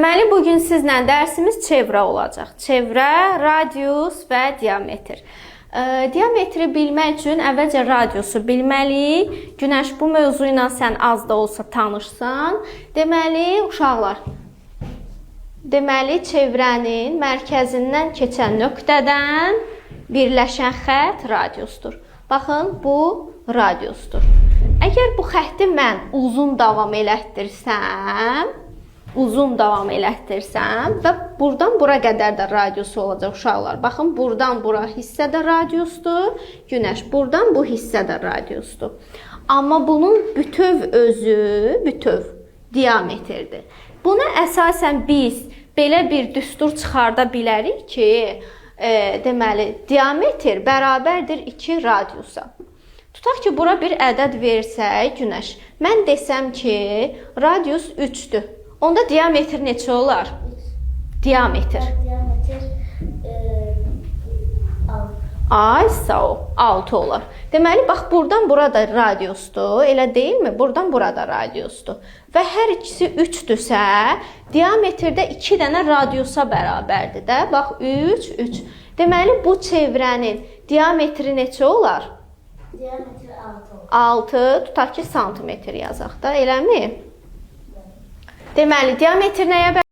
Deməli, bu gün sizlə dərsimiz çevrə olacaq. Çevrə, radius və diametr. Diametri bilmək üçün əvvəlcə radiusu bilməliyik. Günəş, bu mövzu ilə sən az da olsa tanışsan. Deməli, uşaqlar, deməli çevrənin mərkəzindən keçən nöqtədən birləşən xətt radiusdur. Baxın, bu radiusdur. Əgər bu xətti mən uzun davam elətdirsəm, uzun davam elətdirsəm və burdan bura qədər də radiusu olacaq uşaqlar. Baxın, burdan bura hissə də radiusdur. Günəş, burdan bu hissə də radiusdur. Amma bunun bütöv özü, bütöv diametrdir. Buna əsasən biz belə bir düstur çıxarda bilərik ki, deməli, diametr bərabərdir 2 radiusa. Tutaq ki, bura bir ədəd versək, Günəş, mən desəm ki, radius 3-dür. Onda diametr neçə olar? Diametr. Diametr 6. Ay, sağ ol. 6 olar. Deməli, bax, burdan bura da radiusdur, elə deyilmi? Burdan bura da radiusdur. Və hər ikisi 3-dürsə, diametrdə 2 dənə radiusa bərabərdir də. Bax, 3, 3. Deməli, bu çevrənin diametri neçə olar? Diametr 6 olur. 6, tutaq ki, santimetr yazaq da, eləmi? Deməli, diametr nəyə bərabərdir?